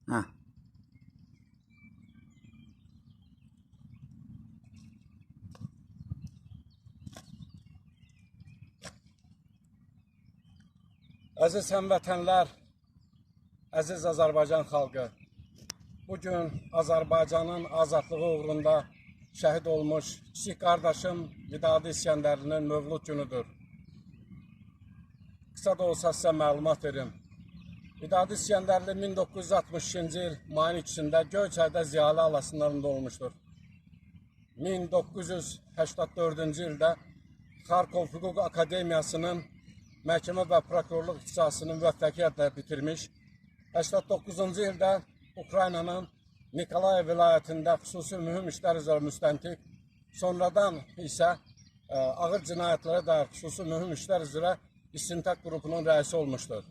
Hə. Əziz həmvətənlər, əziz Azərbaycan xalqı, bugün Azərbaycanın azadlığı uğrunda şəhid olmuş kiçik qardaşım Vidadi İsgəndərlinin mövlud günüdür. Qısa da olsa sizə məlumat verim. Vidadi İsgəndərli 1962-ci il mayın 2-sində Göyçayda Ziyalı alasında olmuşdur. 1984-cü ildə Xarkov Hüquq Akademiyasının məhkəmə və prokurorluq ixtisasını müvəffəqiyyətlə bitirmiş. 89-cu ildə Ukraynanın Nikolayev vilayətində xüsusi mühüm işlər üzrə müstəntiq, sonradan isə ağır cinayətlərə dair xüsusi mühüm işlər üzrə istintaq qrupunun rəisi olmuşdur.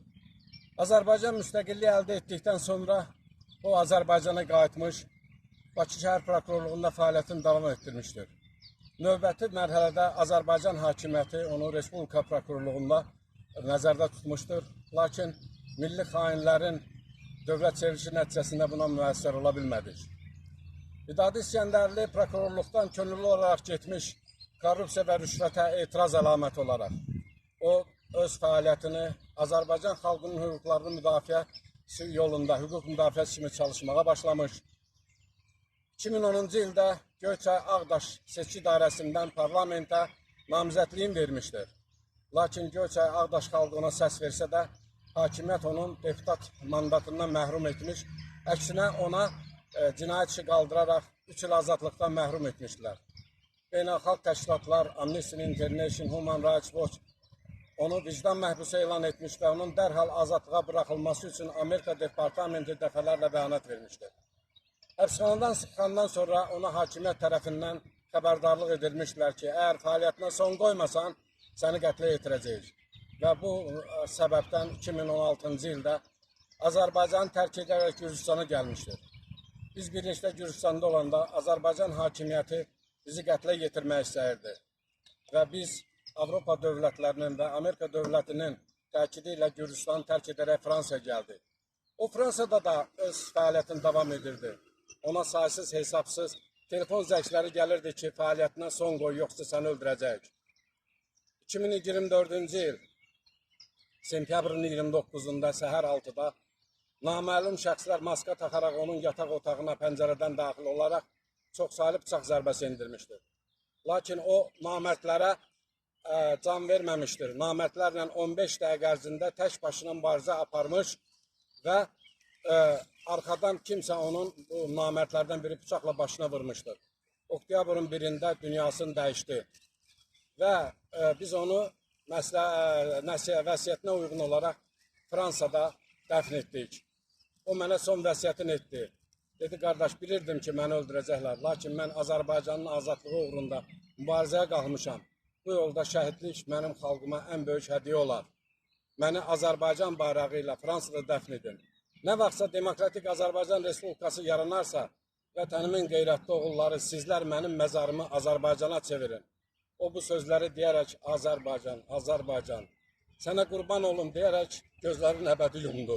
Azərbaycan müstəqilliyi əldə etdikdən sonra o Azərbaycana qayıtmış, Bakı şəhər prokurorluğunda fəaliyyətini davam etdirmişdir. Növbəti mərhələdə Azərbaycan hakimiyyəti onu Respublika prokurorluğunda nəzərdə tutmuşdur. Lakin milli xainlərin dövlət çevrilişi nəticəsində buna müəssər ola bilmədik. Vidadi İsgəndərli prokurorluqdan könüllü olaraq getmiş korrupsiya və rüşvətə etiraz əlaməti olaraq. O öz fəaliyyətini Azərbaycan xalqının hüquqlarını müdafiəsi yolunda hüquq müdafiəsi kimi çalışmağa başlamış. 2010-cu ildə Göyçay Ağdaş seçki dairəsindən parlamentə namizədliyini vermişdir. Lakin Göyçay Ağdaş xalqı ona səs versə də, hakimiyyət onun deputat mandatından məhrum etmiş, əksinə ona cinayət işi qaldıraraq 3 il azadlıqdan məhrum etmişdilər. Beynəlxalq təşkilatlar, Amnesty International, Human Rights Watch onu vicdan məhbusu elan etmiş və onun dərhal azadlığa buraxılması üçün Amerika Departamenti dəfələrlə bəyanat vermişdir. Həbsxanadan çıxandan sonra ona hakimiyyət tərəfindən xəbərdarlıq edilmişdilər ki, əgər fəaliyyətinə son qoymasan, səni qətlə yetirəcəyik. Və bu səbəbdən 2016-cı ildə Azərbaycanı tərk edərək Gürcüstana gəlmişdir. Biz birlikdə Gürcüstanda olanda Azərbaycan hakimiyyəti bizi qətlə yetirmək istəyirdi. Və biz Avropa dövlətlərinin və Amerika dövlətinin təkidi ilə Gürcüstanı tərk edərək Fransaya gəldi. O Fransada da öz fəaliyyətini davam edirdi. Ona saysız, hesabsız telefon zəngləri gəlirdi ki, fəaliyyətinə son qoy, yoxsa səni öldürəcəyik. 2024-cü il sentyabrın 29-da səhər 6-da naməlum şəxslər maska taxaraq onun yataq otağına pəncərədən daxil olaraq çoxsaylı bıçaq zərbəsi endirmişdir. Lakin o namərdlərə can verməmişdir. Namərdlərlə 15 dəqiqə ərzində tək başına mübarizə aparmış və arxadan kimsə onun bu namərdlərdən biri bıçaqla başına vurmuşdur. Oktyabrın 1-də dünyasını dəyişdi və biz onu vəsiyyətinə uyğun olaraq Fransada dəfn etdik. O mənə son vəsiyyətini etdi. Dedi, qardaş, bilirdim ki, məni öldürəcəklər, lakin mən Azərbaycanın azadlığı uğrunda mübarizəyə qalxmışam. Bu yolda şəhidlik mənim xalqıma ən böyük hədiyyə olar. Məni Azərbaycan bayrağı ilə Fransada dəfn edin. Nə vaxtsa Demokratik Azərbaycan Respublikası yaranarsa, vətənimin qeyrətli oğulları, sizlər mənim məzarımı Azərbaycana çevirin. O bu sözləri deyərək Azərbaycan, Azərbaycan, sənə qurban olum deyərək gözlərinin əbədi yumdu.